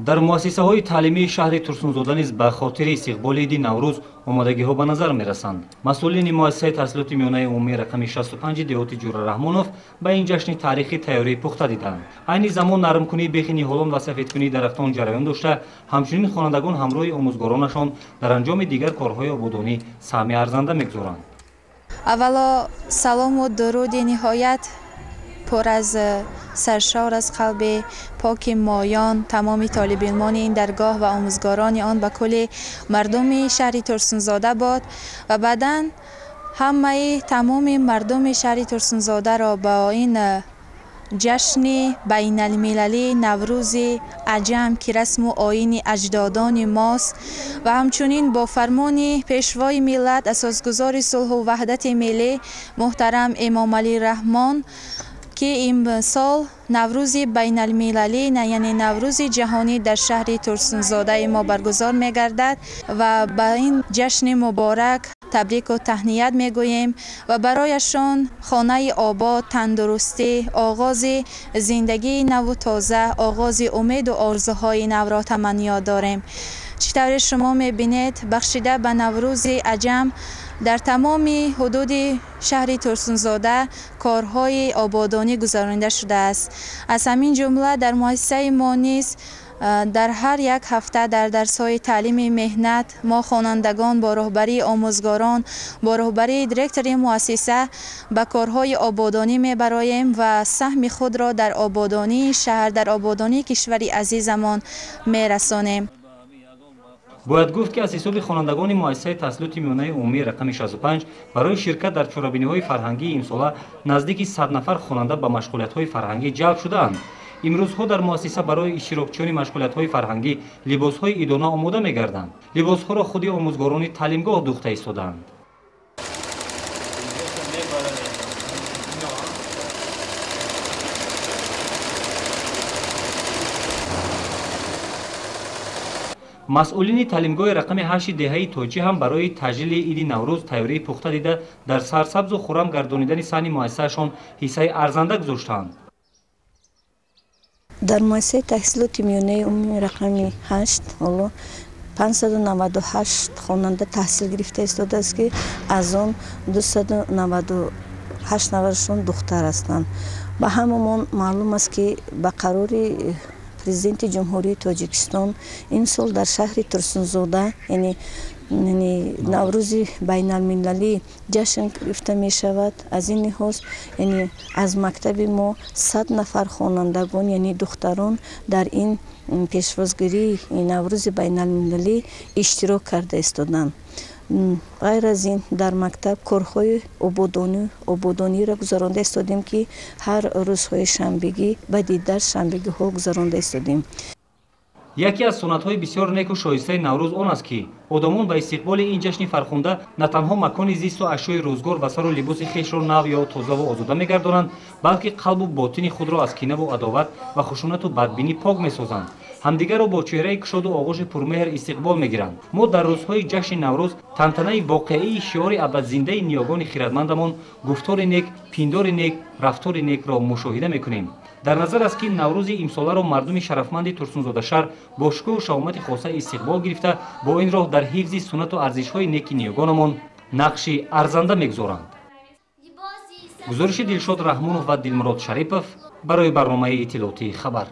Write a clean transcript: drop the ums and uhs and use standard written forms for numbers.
Дар муассисаҳои таълимии шаҳри Турсунзода низ ба хотири истиқболи иди Наврӯз омодагиҳо ба назар мерасанд. Масъулини муассисаи таҳсилоти миёнаи умумии рақами 65 деҳоти Ҷура Раҳмонов ба ин ҷашни таърихӣ тайёрии пухта диданд. Айни замон нармкунии бехи ниҳолон ва сафедкунии дарахтон ҷараён дошта, ҳамчунин хонандагон ҳамроҳи омӯзгоронашон дар анҷоми дигар корҳои ободонӣ саҳми арзанда мегузоранд. Аввало салому дуруди ниҳоят пур аз саршор аз қалби поки моён тамоми толибилмони ин даргоҳ ва омӯзгорони он ба кулли мардуми шаҳри Турсунзода бод ва баъдан ҳамаи тамоми мардуми шаҳри Турсунзодаро ба ин ҷашни байналмилалии Наврӯзи аҷам, ки расму оини аҷдодони мост ва ҳамчунин бо фармони пешвои миллат, асосгузори сулҳу ваҳдати миллӣ муҳтарам Эмомалӣ Раҳмон, ки имсол Наврӯзи байналмилалӣ, яъне Наврӯзи ҷаҳонӣ дар шаҳри Турсунзодаи мо баргузор мегардад ва ба ин ҷашни муборак табрику таҳният мегӯем ва барояшон хонаи обод, тандурустӣ, оғози зиндагии наву тоза, оғози умеду орзуҳои навро таманниёт дорем. Чӣ тавре шумо мебинед, бахшида ба Наврӯзи аҷам дар тамоми ҳудуди шаҳри Турсунзода корҳои ободонӣ гузаронида шудааст. Аз ҳамин ҷумла дар муассисаи мо низ дар ҳар як ҳафта дар дарсҳои таълими меҳнат мо хонандагон бо роҳбарии омӯзгорон, бо роҳбарии директори муассиса ба корҳои ободонӣ мебароем ва саҳми худро дар ободонии шаҳр, дар ободонии кишвари азизамон мерасонем. Бояд гуфт, ки аз ҳисоби хонандагони муассисаи таҳсилоти миёнаи умумии рақами 65 барои ширкат дар чорабиниҳои фарҳангии имсола наздики 100 нафар хонанда ба машғулиятҳои фарҳангӣ ҷалб шудаанд. Имрӯзҳо дар муассиса барои иштирокчиёни машғулиятҳои фарҳангӣ либосҳои идона омода мегарданд. Либосҳоро худи омӯзгорони таълимгоҳ дӯхта истодаанд. Масъулини таълимгоҳи рақами 8 деҳаи Тоҷӣ ҳам барои таҷлили иди Наврӯз тайёрии пухта дида, дар сарсабзу хуррам гардонидани саҳни муассисаашон ҳиссаи арзанда гузоштаанд. Дар муассисаи таҳсилоти миёнаи умумии рақами 8 ҳоло 598 хонанда таҳсил гирифта истодааст, ки аз он 298 нафарашон духтар ҳастанд. Ба ҳамамон маълум аст, ки ба қарори президенти Ҷумҳурии Тоҷикистон имсол дар шаҳри Турсунзода, яъне Наврӯзи байналмилалӣ ҷашн гирифта мешавад. Аз ин лиҳоз, яъне аз мактаби мо 100 нафар хонандагон, яъне духтарон, дар ин пешвозгирии Наврӯзи байналмилалӣ иштирок карда истоданд. Ғайр аз ин дар мактаб корҳои ободониро гузаронда истодем, ки ҳар рӯзҳои шанбегӣ баъди дарс шанбегиҳо гузаронда истодем. Яке аз суннатҳои бисёр неку шоистаи Наврӯз он аст, ки одамон ба истиқболи ин ҷашни фархунда на танҳо макони зисту ашёи рӯзгор ва сару либоси хешро нав ё тозаву озода мегардонанд, балки қалбу ботини худро аз кинаву адоват ва хушунату бадбинӣ пок месозанд. Ҳамдигарро бо чеҳраи кушоду оғӯши пурмеҳр истиқбол мегиранд. Мо дар рӯзҳои ҷашни Наврӯз тантанаи воқеии шиори абадзиндаи ниёгони хиратмандамон гуфтори нек, пиндори нек, рафтори некро мушоҳида мекунем. Дар назар аст, ки Наврӯзи имсоларо мардуми шарафманди Турсунзодашаҳр бо шукӯҳу шаҳомати хоса истиқбол гирифта, бо ин роҳ дар ҳифзи суннату арзишҳои неки ниёгонамон нақши арзанда мегузоранд. Гузориши Дилшод Раҳмонов ва Дилмурод Шарипов барои барномаи иттилоотии «Хабар».